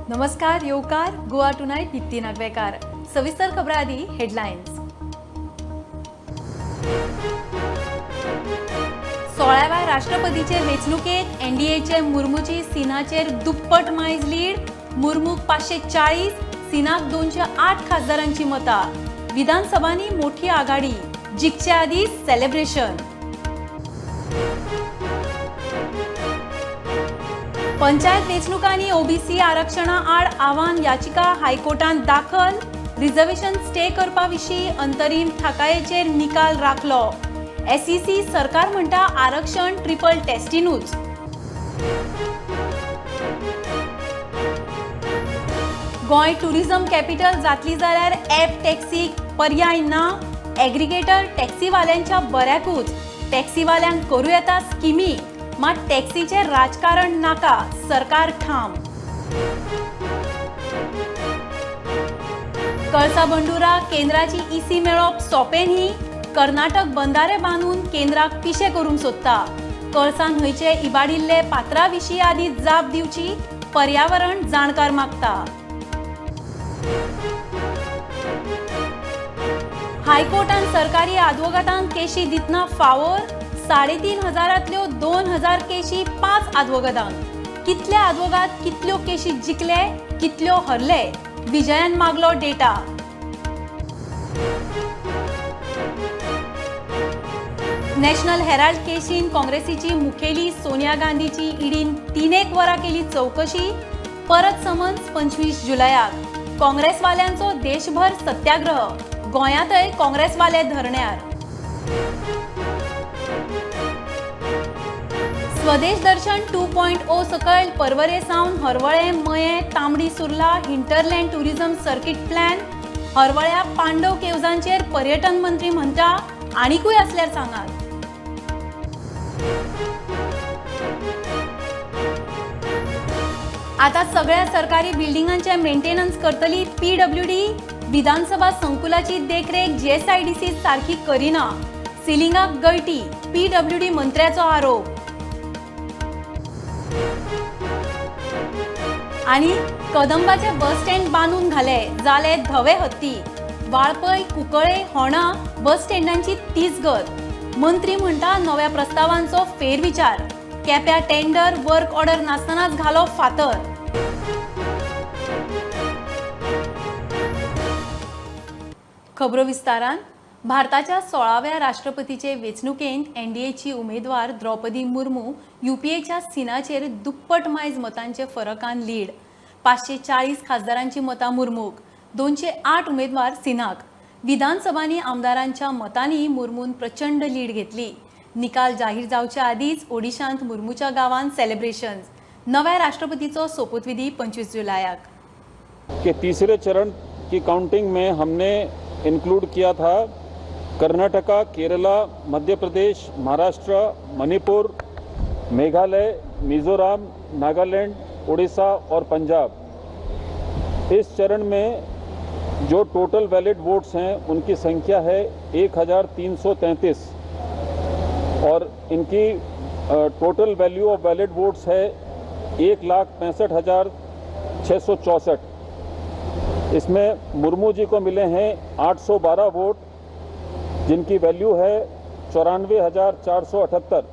नमस्कार, येवकार गोवा टुनायट दीप्ती नागवेकार. सविस्तर खबरां आदी हेडलायन्स. 16व्या राष्ट्रपतीचे वेंचणुकेंत एनडीएचे मुर्मूची सिन्हाचेर दुप्पट मायज लीड. मुर्मूक 540, सिन्हाक 208 खासदारांची मतां. विधानसभांनी मोठी आघाडी, जिखचे आदीं सेलिब्रेशन. पंचायत वेंचणुकांनी ओबीसी आरक्षणा आड आव्हान याचिका हायकोर्टांत दाखल. रिझर्वेशन स्टे करपा विशीं अंतरीम थाकायेचेर निकाल राखलो. एसईसी सरकार म्हणटा आरक्षण ट्रिपल टेस्टिनूच. गोंय टुरिझम कॅपिटल जातली जाल्यार ॲप टॅक्सीक पर्याय ना. एग्रीगेटर टॅक्सीवाल्यांच्या बऱ्याकूच. टॅक्सीवाल्यांक करूं येता स्किमी, मात टॅक्सीचें राजकारण नाका, सरकार ठाम. कळसा बंडुरा केंद्राची इसी मेळप सोंपें न्ही. कर्नाटक बंधारे बांदून केंद्राक पिशें करूंक सोदता. कळसा न्हंयचे इबाडिल्ले पात्रा विशीं आदी जाप दिवची, पर्यावरण जाणकार मागता. हायकोर्टान सरकारी आदवोगादांक केशी दितना फावोर. 3500 2000 केशी 5 आदवोगादांक. कितले आदवोगाद कितल्यो केशी जिखले, कितल्यो हरले, विजयान मागलो डेटा. नॅशनल हेराल्ड केशीन काँग्रेसीची मुखेली सोनिया गांधीची ईडीन 3 वरां केली चवकशी. परत समन्स 25 जुलयाक. काँग्रेसवाल्यांचो देशभर सत्याग्रह, गोंयांतय काँग्रेसवाले धरण्यार. स्वदेश दर्शन 2.0 सकयल पर्वरे सावन Harvalem, Mayem, Tambdi Surla hinterland tourism circuit plan. हरवळ्या Pandava केवजांचेर पर्यटन मंत्री म्हणटा आनीकूय आसल्यार सांगात. आता सगळ्या सरकारी बिल्डिंगांचे मेंटेनन्स करतली पीडब्ल्यूडी. विधानसभा संकुलाची देखरेख जीएसआयडीसी सारखी करिना. सिलिंगाक गळटी, पीडब्ल्यूडी मंत्र्याचो आरोप. आनी कदंबाचे बस स्टँड बांदून घाले, जाले धवे हत्ती. वाळपय, कुंकळे, होणा बस स्टँडांची तीच गत. मंत्री म्हणटा नव्या प्रस्तावांचो फेरविचार. केप्या टेंडर वर्क ऑर्डर नासतनाच घालो फातर. खबरो विस्तारान. भारताच्या 16व्या राष्ट्रपतीचे वेंचणुकेंत एनडीएची उमेदवार द्रौपदी मुर्मू युपीएच्या सिन्हाचेर दुप्पट मायज मतांचे फरकान लीड. 540 खासदारांची मतां मुर्मूक, 208 उमेदवार सिन्हाक. विधानसभांनी आमदारांच्या मतांनी मुर्मून प्रचंड लीड घेतली. निकाल जाहीर जावच्या आदींच ओडिशांत मुर्मूच्या गांवांत सेलिब्रेशन्स. नव्या राष्ट्रपतीचो सोपूतविधी 25 जुलयाक. के तीसरे चरण की काउंटिंग में हमने इंक्लूड किया था कर्नाटका, केरला, मध्य प्रदेश, महाराष्ट्र, मणिपुर, मेघालय, मिजोरम, नागालैंड, उड़ीसा और पंजाब। इस चरण में जो टोटल वैलिड वोट्स हैं उनकी संख्या है 1333 और इनकी total value of valid votes है 1,65,664। इसमें मुर्मू जी को मिले हैं 812 वोट, जिनकी वैल्यू है 94,478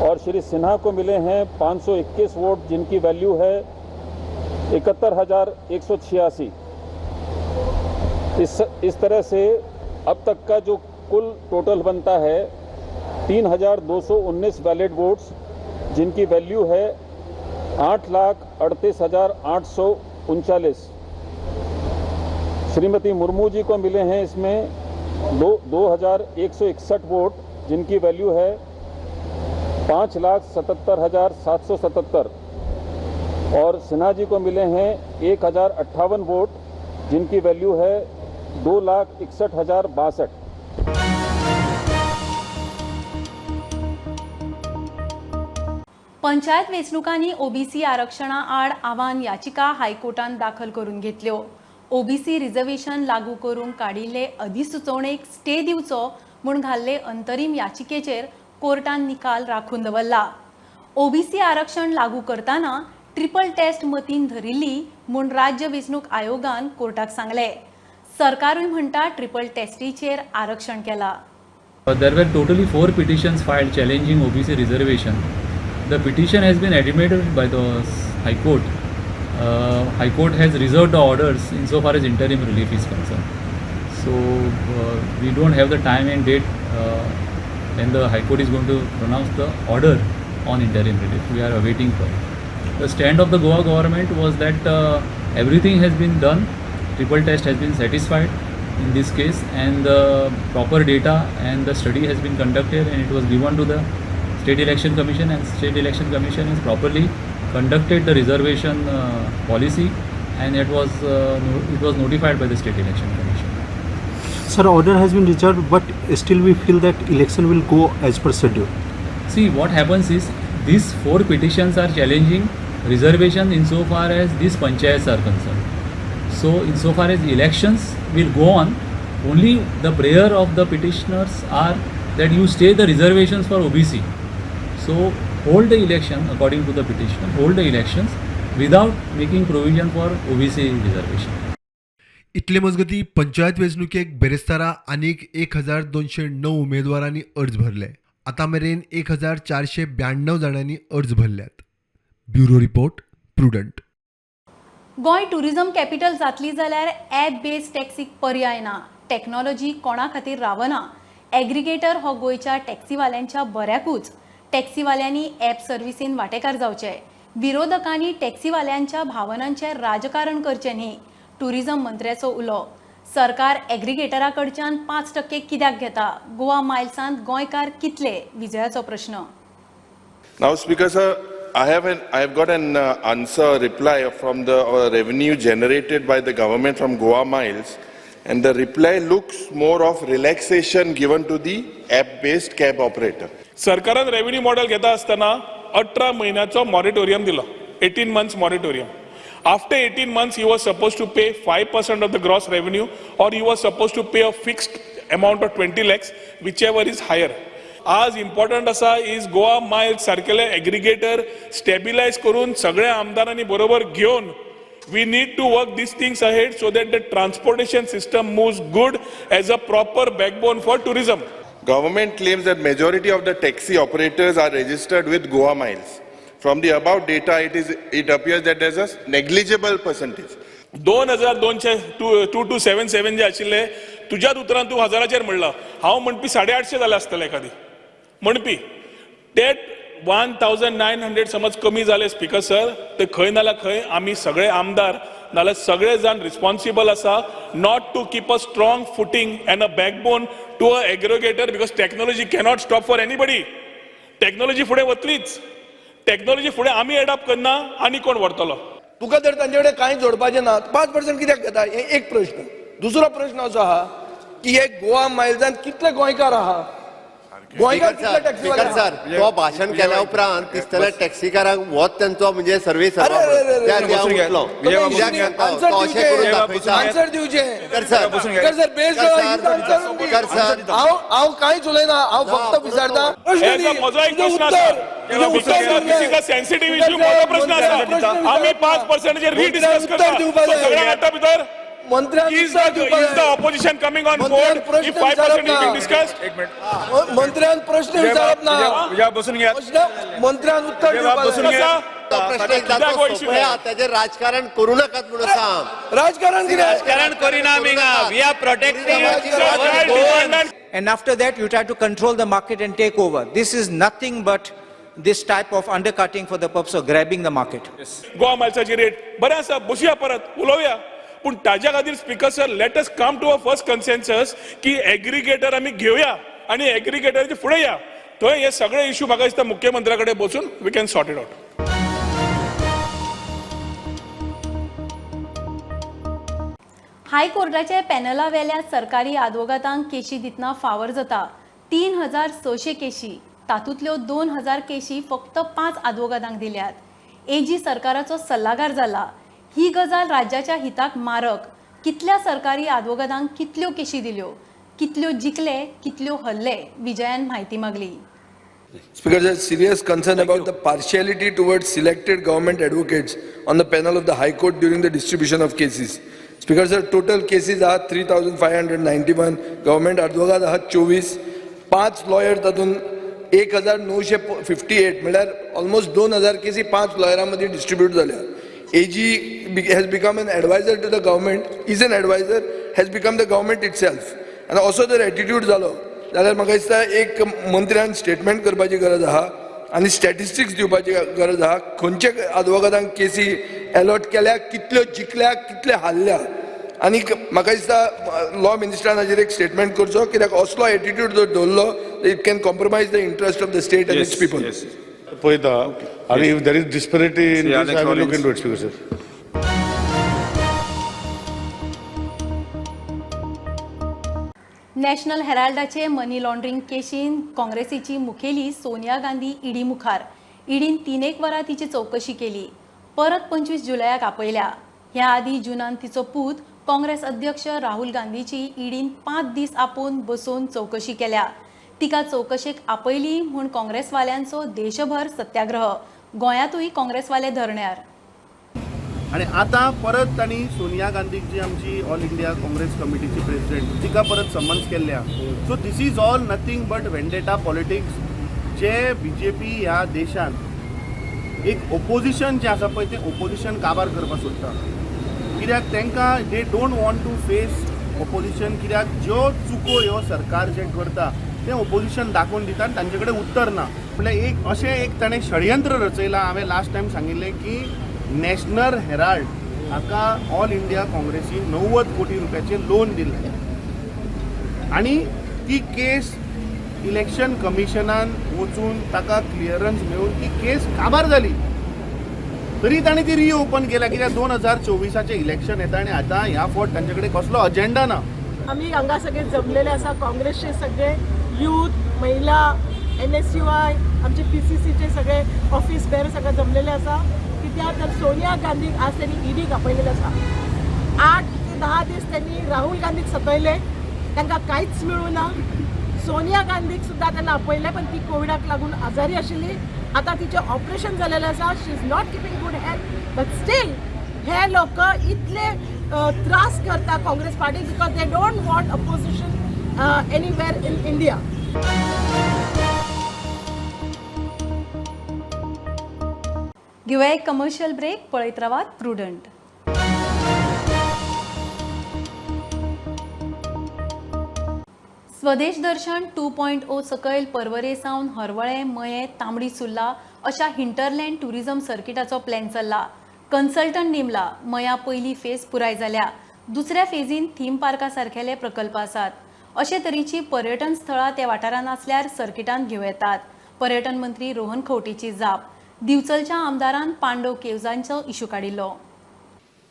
और श्री सिन्हा को मिले हैं 521 वोट, जिनकी वैल्यू है 71,186। इस तरह से अब तक का जो कुल टोटल बनता है 3,219 वैलिड वोट्स, जिनकी वैल्यू है 8,38,839। श्रीमती मुर्मू जी को मिले हैं इसमें 2,161 वोट, जिनकी वैल्यू है 5,77,777 और सिन्हा जी को मिले हैं 1,058 वोट, जिनकी वैल्यू है 2,61,062। पंचायत वेंचणुकांनी ओबीसी आरक्षणा आड आव्हान याचिका हायकोर्टान दाखल करून घेतल्यो. ओबीसी रिझर्वेशन लागू करूंक काडिल्ले अधिसुचोवणेक स्टे दिवचो म्हूण घाल्ले अंतरीम याचिकेचेर कोर्टान निकाल राखून दवरला. ओबीसी आरक्षण लागू करतना ट्रिपल टेस्ट मतीन धरिल्ली म्हूण राज्य वेंचणूक आयोगान कोर्टाक सांगलें. सरकारूय म्हणटा ट्रिपल टेस्टीचेर आरक्षण केला. There were totally 4 petitions filed challenging OBC reservation. The petition has been admitted by the High Court. High Court has reserved the orders insofar as interim relief is concerned. So we don't have the time and date when the High Court is going to pronounce the order on interim relief. We are awaiting for it. The stand of the Goa government was that everything has been done, triple test has been satisfied in this case, and the proper data and the study has been conducted, and it was given to the State Election Commission, and State Election Commission has properly conducted the reservation policy, and it was notified by the State Election Commission. Sir, order has been reserved, but still we feel that election will go as per schedule. See, what happens is these 4 petitions are challenging reservation insofar as these panchayats are concerned. So insofar as elections will go on, only the prayer of the petitioners are that you stay the reservations for OBC. So hold the election according to the petitioner, hold the elections without making provision for OBC reservation. इतले मजगती पंचायत वेंचणुकेक बेरेस्तारा आनीक 1209 उमेदवारांनी अर्ज भरले. आतां मेरेन 1492 जाणांनी अर्ज भरल्यात. Bureau report, Prudent. Goa tourism capital जातली जाल्यार ॲप बेस्ड टॅक्सीक पर्याय ना. टॅक्नॉलॉजी कोणा खातीर रावना. एग्रिगेटर हो गोंयच्या टॅक्सीवाल्यांच्या बऱ्याकूच. टॅक्सीवाल्यांनी ॲप सर्विसीन वांटेकार जावचे. विरोधकांनी टॅक्सीवाल्यांच्या भावनांचें राजकारण करचें न्ही, टुरिझम मंत्र्याचो उलो. सरकार एग्रिगेटरा कडच्यान 5% कित्याक घेता? गोवा मायल्सांत गोंयकार कितले? विजयाचो प्रश्न. Now, Speaker sir, I have got an answer reply from the revenue generated by the government from Goa Miles, and the reply looks more of relaxation given to the app-based cab operator. सरकारान revenue model घेता आसतना 18 म्हयन्याचो moratorium दिलो, 18 months moratorium. After 18 months, he was supposed to pay 5% of the gross revenue, or he was supposed to pay a fixed amount of 20 lakhs, whichever is higher. आज important आसा is Goa miles सारकेले aggregator stabilise करून सगळ्या आमदारांनी बरोबर घेवन we need to work these things ahead so that the transportation system moves good as a proper backbone for tourism. Government claims that majority of the taxi operators are registered with Goa Miles. From the above data, it appears that there is a negligible percentage. 2200 2277 जे आशिल्ले तुज्याच उतरान तूं हजाराचेर म्हणला, हांव म्हणपी 850 जाले आसतले एखादी म्हणपी. ते 1900 समज कमी जाले स्पीकर सर, ते खंय नाल्यार खंय आमी सगळे आमदार नाल्यार सगळे जाण रिस्पॉन्सिबल आसा not to keep a strong footing and a backbone to a aggregator, because technology cannot stop for anybody. Technology फुडें वतलीच, टॅक्नॉलॉजी फुडें आमी एडॉप्ट करना आनी कोण व्हरतलो? तुका जर तांचे कडेन कांय जोडपाचें ना, 5% कित्याक घेता? हें एक प्रश्न. दुसरो प्रश्न असो आहा की हे गोवा मायल्सान कितले गोंयकार आहा? गोंयकार कितले टॅक्सीवाले? सर, तो भाशण केल्या उपरांत दिसतले टॅक्सीकारांक होच तेंचो म्हणजे सर्वीस. आन्सर दिवचें हांव कांयच उलयना, हांव फक्त विचारता. सेन्सिटीव इश्यू, मोठो प्रश्न आसा. आमी 5% रिडिस्कस करता सगळ्या हाता भितर. मंत्र्यान Is the opposition coming on board if 5% is being discussed? मंत्र्यान प्रश्न विचारप ना, मंत्र्यान उत्तर दिवपाक. प्रश्न राजकारण करू नाकात म्हणून सांग. राजकारण कितें? राजकारण करिना आमी. We are protecting. And after that you try to control the market and take over. This is nothing but this type of undercutting for the purpose of grabbing the market. Goa मायल्साची rate बरें आसा, बसुया परत उलोवया, पूण ताज्या खातीर speaker sir, let us come to a first consensus की aggregator आमी घेवया आनी एग्रिगेटराचे फुडें या. थंय हे सगळे इश्यू म्हाका दिसता मुख्यमंत्र्या कडेन बसून we can sort it out. हायकोर्टाच्या पॅनला वेल्या सरकारी आदवोगादांक केशी दितना फावर जाता. 3600 केशी, तातूंतल्यो 2000 केशी फक्त 5 आदवोगादांक दिल्यात. एजी सरकाराचो सल्लागार जाला. ही गजाल राज्याच्या हिताक मारक. कितल्या सरकारी आदवोगादांक कितल्यो केशी दिल्यो, कितल्यो जिखले, कितल्यो हरले, विजयान म्हायती मागली. Speaker, there is serious concern about the partiality towards selected government advocates on the panel of the High Court during the distribution of cases. Speaker, sir, total cases are 3,591, government advocates are 24, 5 lawyer तातूंत 1,958 म्हणल्यार almost 2,000 केसी 5 लॉयरां मदीं distribute जाल्या. AG has become an advisor to the government, is an advisor, has become the government itself. आनी असो जर attitude जालो जाल्यार म्हाका दिसता एक मंत्र्यान स्टेटमेंट करपाची गरज आहा आनी स्टॅटिस्टिक्स दिवपाची गरज आहा, खंयचे आदवोगादांक केसी एलॉट केल्या, कितल्यो जिखल्या, कितले हारल्या. आनी म्हाका दिसता लॉ मिनिस्टरान हाजेर एक स्टेटमेंट करचो, कित्याक असलो एटिट्यूड जर दवरलो it can compromise the interest of the state and its people. पळयता आनी if there is disparity in this I will look into it. Speaker sir. National हेराल्डाचे money laundering केशीन काँग्रेसीची मुखेली सोनिया गांधी ईडी मुखार. ईडीन 3 वरां तिची चवकशी केली. परत 25 जुलयाक आपयल्या. ह्या आदी जुनान तिचो पूत काँग्रेस अध्यक्ष राहुल गांधीची ईडीन 5 दीस आपोवन बसोवन चवकशी केल्या. तिका चवकशेक आपयली म्हूण काँग्रेसवाल्यांचो देशभर सत्याग्रह. गोंयांतूय काँग्रेसवाले धरण्यार. आनी आतां परत तांणी सोनिया गांधीक जी आमची ऑल इंडिया काँग्रेस कमिटीची प्रेसिडेंट तिका परत समन्स केल्ल्या. So this is all nothing but vendetta politics. J B J P ह्या देशांत एक ओपोजिशन जें आसा पळय तें ओपोजिशन काबार करपाक सोदता, कित्याक तांकां they don't want to face opposition. कित्याक ज्यो चुको ह्यो सरकार जें करता तें ओपोजिशन दाखोवन दिता आनी तांचे कडेन उत्तर ना. म्हणल्यार एक अशें एक ताणें षडयंत्र रचयलां. हांवें लास्ट टायम सांगिल्लें की नॅशनल हेराल्ड हाका ऑल इंडिया काँग्रेसीन 90 कोटी रुपयाचें लोन दिल्लें आनी ती केस इलेक्शन कमिशनान वचून ताका क्लियरन्स मेळून ती केस काबार जाली, तरी ताणें ती रिओपन केल्या. कित्याक 2024 इलेक्शन येता आनी आतां ह्या फावट तांचे कडेन कसलो अजेंडा ना. आमी हांगा सगळे जमलेले आसा, काँग्रेसचे सगळे यूथ, महिला, NSUI, आमचे PCCचे सगळे ऑफिस बेर सगळे जमलेले आसा. कित्याक तर सोनिया गांधीक आज त्यांनी ईडीक आपयलेलें आसा. 8 ते 10 दीस त्यांनी राहुल गांधीक सतयले, तांकां कांयच मेळूं ना. सोनिया गांधीक सुद्दां त्यांना आपयलें, पण ती कोविडाक लागून आजारी आशिल्ली. आतां तिचें ऑपरेशन जालेलें आसा. She is not keeping good health, but still हे लोक इतले त्रास करता Congress party, because they don't want opposition anywhere in India. घेवया एक कमर्शियल ब्रेक. पळयत रावात Prudent. Swadesh Darshan 2.0 सकयल परवरे सावन हरवळे, मये, तांबडी सुर्ला अशा हिंटरलँड टुरिझम सर्किटाचो प्लॅन चल्ला. कन्सल्टंट नेमला. मया पयली फेज पुराय जाल्या. दुसऱ्या फेजीन थीम पार्का सारकेले प्रकल्प आसात. अशे तरेची पर्यटन स्थळां त्या वाठारांत आसल्यार सर्किटांत घेवं येतात. पर्यटन मंत्री रोहन खंवटेची जाप. दिवचलच्या आमदारान पांडव केवजांचो इशू काडिल्लो.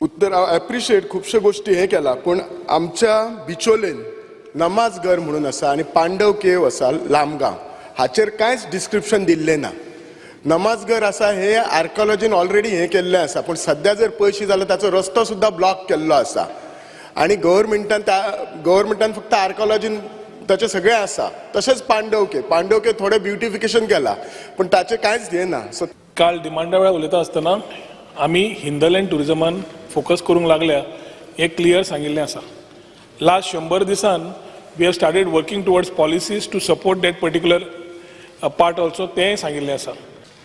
उत्तर हांव एप्रिशिएट खुबश्यो गोश्टी हें केला, पूण आमच्या बिचोलेन नमाज घर म्हणून आसा आनी पांडव केव आसा लामगांव, हाचेर कांयच डिस्क्रिप्शन दिल्लें ना. नमाज घर आसा हे आर्कोलॉजीन ऑलरेडी हें केल्लें आसा, पूण सद्या जर पयशी जाल्यार ताचो रस्तो सुद्दां ब्लॉक केल्लो आसा आनी गव्हर्मेंटान फक्त आर्कोलॉजीन ताचें सगळें आसा. तशेंच पांडव केव, पांडव केव थोडें ब्युटिफिकेशन केलां पूण ताचें कांयच हें ना. सो काल डिमांडा वेळार उलयता आसतना आमी हिंदरलँड टुरिजमान फोकस करूंक लागल्या हें क्लियर सांगिल्लें आसा. लास्ट 100 दिसान we have started working towards policies to support that particular part also, तें सांगिल्लें आसा.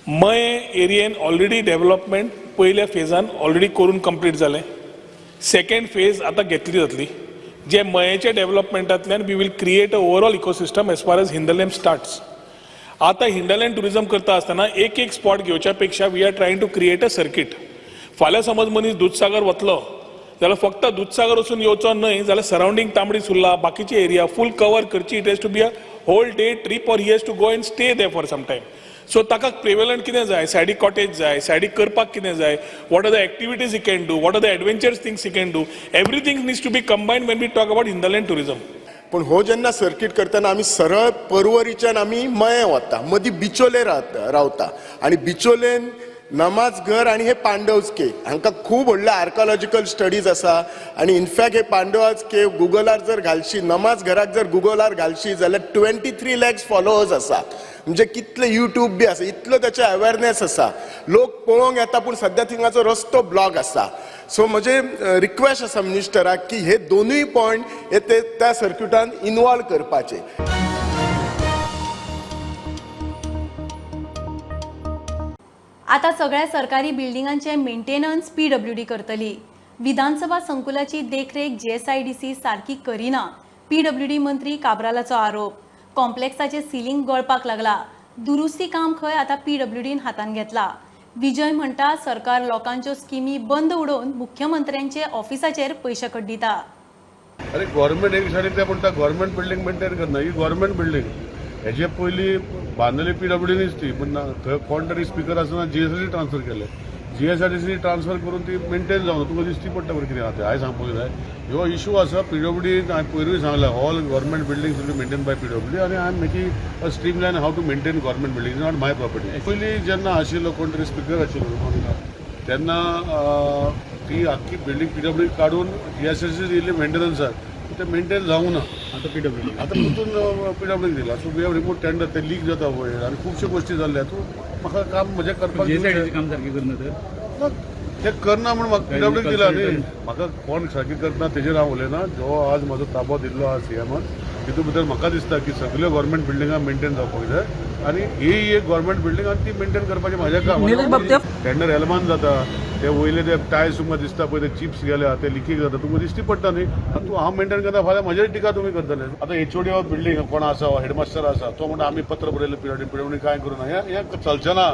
मये एरियेन ऑलरेडी डेव्हलपमेंट पयल्या फेजान ऑलरेडी करून कंप्लीट जालें. सेकेंड फेज आतां घेतली जातली, जे मयेच्या डेव्हलपमेंटांतल्यान we will create a overall ecosystem as far as hinterland starts. आतां हिंडरलँड टुरिजम करता आसतना एक एक स्पॉट घेवच्या पेक्षा we are trying to create a circuit. फाल्यां समज मनीस दुधसागर वतलो जाल्यार फक्त दुधसागर वचून येवचो न्हय, जाल्यार सरावंडींग तांबडी सुर्ला बाकीची एरिया फूल कवर करची. It has to be a whole day trip or he has to go and stay there for some time. So ताका प्रिवेलंट कितें जाय, सायडीक कॉटेज जाय, सायडीक करपाक कितें जाय, what are the activities he can do, what are the adventures things he can do, everything needs to be combined when we talk about hinterland tourism. पूण हो जेन्ना सर्कीट करतना आमी सरळ परवरीच्यान आमी मये वता, मदीं बिचोले रावता आनी बिचोलेन नमाज घर आनी हे पांडवज केव हांकां खूब व्हडले आर्कोलॉजिकल स्टडीज आसा आनी इनफॅक्ट हे पांडवाज केव गुगलार जर घालशी, नमाज घराक जर गुगलार घालशी जाल्यार 23 lakhs followers आसा. म्हणजे कितले यूट्यूब बी आसा, इतलो ताचे अवेरनेस आसा, लोक पळोवंक येता, पूण सद्या थिंगाचो रस्तो ब्लॉक आसा. सो म्हजें रिक्वेस्ट आसा मिनिस्टराक की हे दोनूय पॉयंट हे ते त्या सर्क्युटान इनवॉल्व करपाचे. आता सगळ्या सरकारी बिल्डिंगांचे मेंटेनन्स पीडब्ल्यूडी करतली. विधानसभा संकुलाची देखरेख जीएसआयडीसी सारकी करिना, पीडब्ल्यूडी मंत्री काब्रालाचो आरोप. कॉम्प्लेक्साचे सिलिंग गळपाक लागला, दुरुस्ती काम खंय आता पीडब्ल्यूडीन हातान घेतला. विजय म्हणटा सरकार लोकांच्यो स्किमी बंद उडोवन मुख्यमंत्र्यांचे ऑफिसाचेर पयशे कड्डिता. अरे गव्हर्मेंट एक सायडीन ते म्हणटा गव्हर्मेंट बिल्डिंग मेंटेन करना, ही गव्हर्मेंट बिल्डिंग हेजे पयलीं बांदली पीडब्ल्यूडीनीच ती, पूण थंय कोण तरी स्पिकर आसतना जीएसआयडीसी ट्रान्सफर केले, जीएसआयडीसी ट्रान्सफर करून ती मेंटेन जावना. तुका दिसती पडटा बरें कितें आहा तें. हांवें सांगपाक जाय ह्यो इशू आसा पीडब्ल्यूडी हांवें पयरूय सांगलां, all government buildings will be maintain by PWD आनी I am making a streamline how to maintain government building, not my property. पयलीं जेन्ना आशिल्लो कोण तरी स्पिकर आशिल्लो तेन्ना ती आख्खी बिल्डींग पीडब्ल्यूडी काडून जीएसआयडीसी दिल्ली मेंटेनन्साक, ते मेंटेन जावंक ना. आतां पीडब्ल्यूडी आतां परतून पीडब्ल्यूडी दिला. So we have remove tender, ते लीक जाता वयर आनी खुबश्यो गोश्टी जाल्ल्या. तूं म्हाका काम म्हजें करपाक काम सारकें करना तर ते करना म्हूण म्हाका पीडब्ल्यूडी दिला न्ही. म्हाका कोण सारकें करना तेजेर हांव उलयना. जो आज म्हजो ताबो दिल्लो आहा सीएमान तितून भितर म्हाका दिसता की सगल्यो गव्हर्मेंट बिल्डिंगां मेंटेन जावपाक जाय आनी ही एक गव्हर्मेंट बिल्डींग आनी ती मेंटेन करपाचें म्हाजें काम. टेंडर एलमान जाता, ते वयले ते टायल्स तुमकां दिसता पळय, ते चिप्स गेल्या, ते लिकेज जाता, तुमकां दिसती पडटा न्ही. आनी तूं हांव मेंटेन करता फाल्यां म्हजेर टिका तुमी करतले. आतां एचओडी ऑफ बिल्डींग कोण आसा, हेडमास्टर आसा, तो म्हणटा आमी पत्र बरयलें पीडब्ल्यूडी, पीडब्ल्यूडी कांय करूं ना. हें चलचें ना.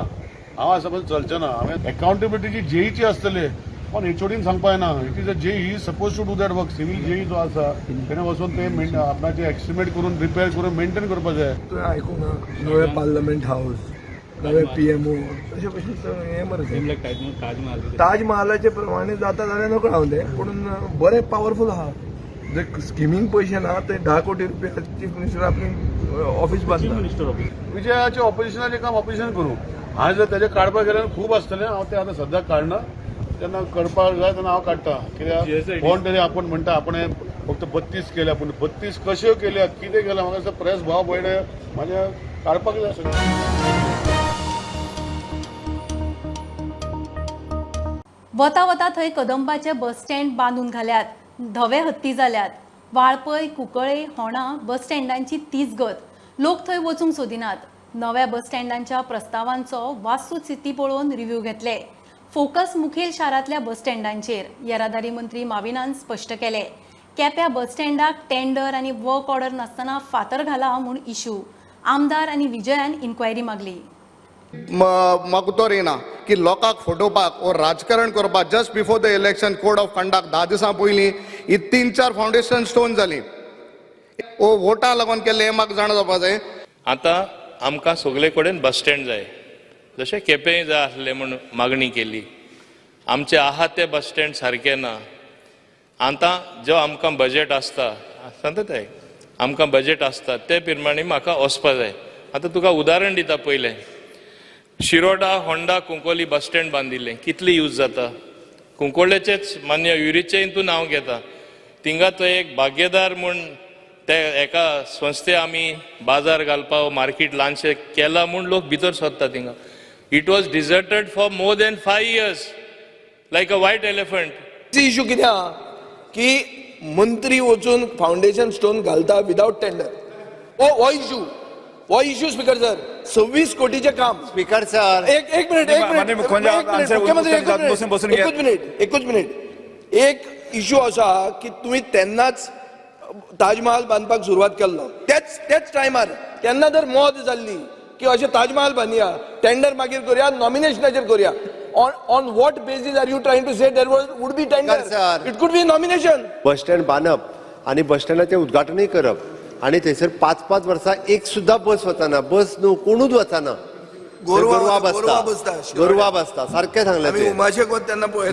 हांव आसा पण चलचें ना. हांवें एकाउंटेबिलिटी जेईची आसतली, पण एचओडीन सांगपा येना. It is a JE suppose to do that work. Civil JE जो आसा तेणें वचून ते आपणाचे एस्टिमेट करून रिपेर करून मेंटेन करपाक जाय. तुवें आयकूंक ना नवें पार्लमेंट हावस, नवें पीएमओ अशें भशेन हें मरे ताजमहालाचे प्रमाणे जाता जाल्यार नकळो हांव तें, पूण बरें पावरफूल आहा. जे स्किमींग पयशे ना ते 10 कोटी रुपया चीफ मिनिस्टर आपली ऑफिस बांदता. विजयाचे ऑपोजिशनाचें काम ऑपोजिशन करूं. हांवें जर तेजें काडपाक गेल्यार खूब आसतलें, हांव तें आतां सद्याक काडना. तेन्ना करपाक जाय तेन्ना हांव काडटा. कित्याक कोण तरी आपूण म्हणटा आपणें फक्त 32 केल्या, पूण 32 कश्यो केल्या कितें केल्या म्हाका दिसता प्रेस भाव भयणे म्हाजें काडपाक जाय सगळें. वता वता थंय कदंबाचे बस स्टँड बांदून घाल्यात, धवे हत्ती जाल्यात. वाळपय, कुंकळे, होणा बस स्टँडांची तीच गत. लोक थंय वचूंक सोदिनात. नव्या बस स्टँडांच्या प्रस्तावांचो वास्तुस्थिती पळोवन रिव्ह्यू घेतले. फोकस मुखेल शारांतल्या बस स्टँडांचेर, येरादारी मंत्री माविनान स्पश्ट केले. केप्या बस स्टँडाक टेंडर आनी वर्क ऑर्डर नासतना फातर घाला म्हूण इशू. आमदार आनी विजयान इन्क्वायरी मागली. म्हाका उतर येना की लोकांक फटोवपाक वो राजकारण करपाक just before the election code of conduct 10 दिसां पयलीं ही 3-4 फावंडेशन स्टोन जाली. वो वोटां लागून केल्लें हें म्हाका जाणा जावपाक जाय. आतां आमकां सगळे कडेन बस स्टँड जाय, जशें केपेंय जाय आसलें म्हूण मागणी केली. आमचे आहा ते बस स्टँड सारके ना. आतां जो आमकां बजेट आसता, सांगता ते आमकां बजेट आसता ते प्रमाणे म्हाका वचपा जाय. आतां तुका उदाहरण दिता. पयलें Shiroda, Honda, Cuncolim bus stand बांदिल्लें, कितली यूज जाता. कुंकोळ्ळेचेच मान्य युरीचें तूं नांव घेता, थिंगा तो एक भाग्यदार म्हूण ते एका संस्थे आमी बाजार घालपाक मार्केट ल्हानशें केलां म्हूण लोक भितर सोदता थिंगा. It was deserted for more than 5 years like a white elephant. Issue कितें आहा की मंत्री वचून फावंडेशन स्टोन घालता विदावट टेंडर. हो इशू, हो इशू स्पीकर सर. 26 कोटीचें काम स्पीकर सर. एक मिनिट, एक मिनिट, मुख्यमंत्री एकूच मिनिट, एकूच मिनिट. एक इशू आसा की तुमी तेन्नाच ताजमहाल बांदपाक सुरवात केल्लो, त्याच त्याच टायमार तेन्ना जर मौत जाल्ली की अशें ताजमहाल बांदया, टेंडर मागीर करुया, नॉमिनेशनाचेर करुया. On what basis are you trying to say there would be tender? It could be nomination. Bus stand बांदप आनी बस स्टँडाचें उद्घाटनूय करप आनी थंयसर 5-5 वर्सां एक सुद्दां बस वचना, बस न्हू कोणूच वचना, गोरवां बसता, गोरवां बसता, सारकें सांगलें,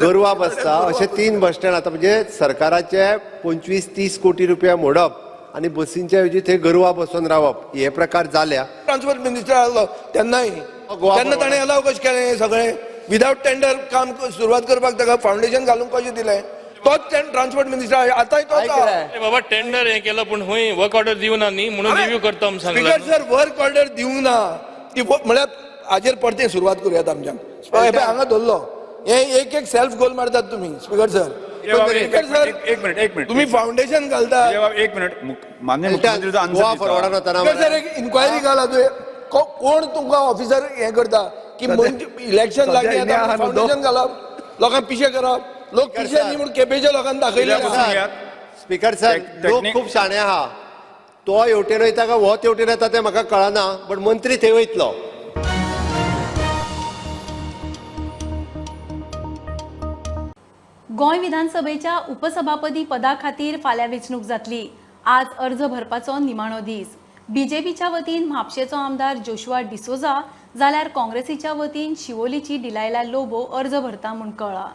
गोरवां बसता. अशे 3 बस स्टँड आतां म्हणजे सरकाराचे 25-30 कोटी रुपया मोडप आनी बसींच्या ऐवजी थंय गोरवां बसून रावप हे प्रकार जाल्या. ट्रान्सपोर्ट मिनिस्टर आसलो तेन्नाय, तेन्ना ताणें अलाव कशें केलें हें सगळें? विदावट टेंडर काम सुरवात करपाक ताका फावंडेशन घालूंक कशें दिलें? तोच ट्रान्सपोर्ट मिनिस्टर आतांय तोच आहा. अरे बाबा, टेंडर हें केलं पूण खंय वर्क ऑर्डर दिवना न्ही म्हणून रिव्यू करता म्हूण सांगला. स्पीकर सर, वर्क ऑर्डर दिवंक ना ती म्हळ्यार हाजेर परते सुरवात करुयात आमच्यान. हे पळय हांगा धरलो, हे एक एक सेल्फ गोल मारतात तुमी. स्पीकर सर, स्पीकर सर, एक मिनिट, एक मिनिट, तुम्ही फाउंडेशन घालता. एक मिनिट, मान्य मुख्यमंत्रीचा गोवा फॉरवर्डान वतना स्पीकर सर, एक इन्क्वायरी घाला तुवें, कोण तुमकां ऑफिसर हें करता की इलेक्शन लागीं आतां फाउंडेशन घालप, लोकांक पिशे करप, लोक पिशे न्ही म्हूण केपेच्या लोकांक दाखयले. स्पीकर सर, लोक खूब शाणे आहा, तो हेवटेन वयता काय हो तेवटेन येता तें म्हाका कळना, बट मंत्री थंय वयतलो. गोंय विधानसभेच्या उपसभापती पदा खातीर फाल्यां वेंचणूक जातली. आज अर्ज भरपाचो निमाणो दीस. बीजेपीच्या वतीन म्हापशेचो आमदार जोशुआ डिसोजा जाल्यार काँग्रेसीच्या वतीन शिवोलीची डिलायला लोबो अर्ज भरता म्हूण कळ्ळां.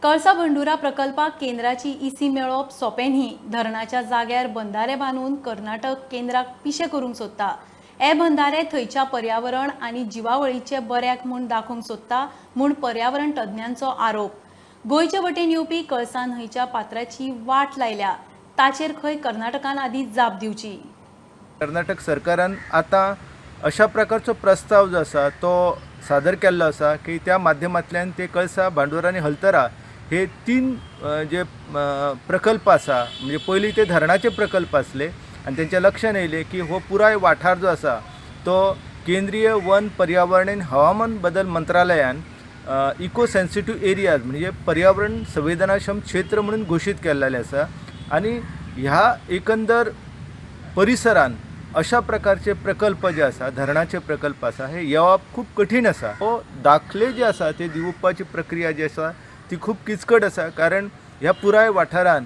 कळसा भंडुरा प्रकल्पाक केंद्राची इसी मेळोवप सोंपें न्ही. धरणाच्या जाग्यार बंधारे बांदून कर्नाटक केंद्राक पिशें करूंक सोदता. हे बंधारे थंयच्या पर्यावरण आनी जिवावळीचे बऱ्याक म्हूण दाखोवंक सोदता म्हूण पर्यावरण तज्ञांचो आरोप. गोंयचे वटेन येवपी कळसा न्हंयच्या पात्राची वाट लायल्या, ताचेर खंय कर्नाटकान आदी जाप दिवची. कर्नाटक सरकारान आतां अशा प्रकारचो प्रस्ताव जो आसा तो सादर केल्लो आसा की त्या माध्यमांतल्यान ते कळसा, भांडूर आनी हलतरा हे तीन जे प्रकल्प आसा, म्हणजे पयलीं ते धरणाचे प्रकल्प आसले आनी तेंच्या लक्षान येयलें की हो पुराय वाठार जो आसा तो केंद्रीय वन पर्यावरण आनी हवामान बदल मंत्रालयान इको सेन्सिटीव एरियाज म्हणजे पर्यावरण संवेदनाक्षम क्षेत्र म्हणून घोशीत केल्लें आसा आनी ह्या एकंदर परिसरान अशा प्रकारचे प्रकल्प जे आसा, धरणाचे प्रकल्प आसा, हे येवप खूब कठीण आसा. हो दाखले जे आसा ते दिवपाची प्रक्रिया जी आसा ती खूब किचकट आसा, कारण ह्या पुराय वाठारान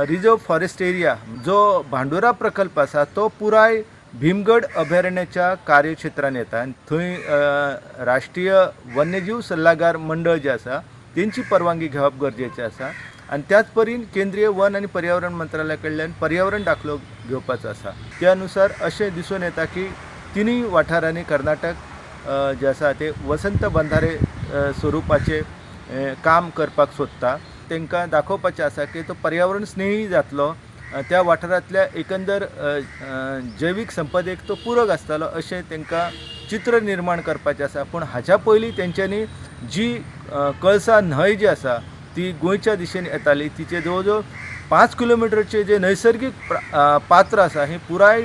रिजर्व फॉरेस्ट एरिया जो भांडुरा प्रकल्प आसा तो पुराय भीमगड अभयारण्याच्या कार्यक्षेत्रान येता आनी थंय राष्ट्रीय वन्यजीव सल्लागार मंडळ जे आसा तेंची परवानगी घेवप गरजेचें आसा आनी त्याच परीन केंद्रीय वन आनी पर्यावरण मंत्रालया कडल्यान पर्यावरण दाखलो घेवपाचो आसा. त्या अनुसार अशें दिसून येता की तिनूय वाठारांनी कर्नाटक जे आसा ते वसंत बंधारे स्वरुपाचें काम करपाक सोदता. तांकां दाखोवपाचें आसा की तो पर्यावरण स्नेही जातलो, त्या वाठारांतल्या एकंदर जैवीक संपदेक तो पूरक आसतलो अशें तांकां चित्र निर्माण करपाचें आसा. पूण हाच्या पयलीं तेंच्यांनी जी कळसा न्हंय जी आसा ती गोंयच्या दिशेन येताली, तिचे जवळ जवळ 5 किलोमिटरचे जे नैसर्गीक पात्र आसा हे पुराय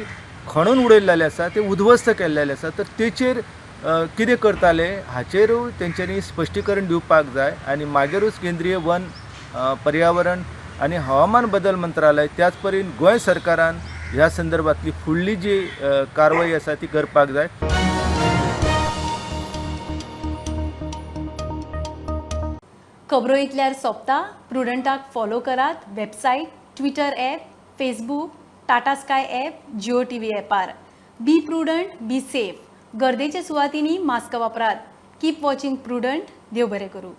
खणून उडयल्लें आसा, ते उद्ध्वस्त केल्लें आसा. तर तेचेर कितें करताले हाचेरूय तेंच्यांनी स्पश्टीकरण दिवपाक जाय आनी मागीरूच केंद्रीय वन पर्यावरण आनी हवामान बदल मंत्रालय त्याच परीन गोंय सरकारान ह्या संदर्भातली फुडली जी कारवाई आसा ती करपाक जाय. खबरो इतल्यार सोंपता. प्रुडंटाक फॉलो करात website, Twitter app, Facebook, Tata Sky app, Jio TV ॲपार. Be prudent, be safe. गर्देच्या सुवातींनी मास्क वापरात. Keep watching Prudent. देव बरें करूं.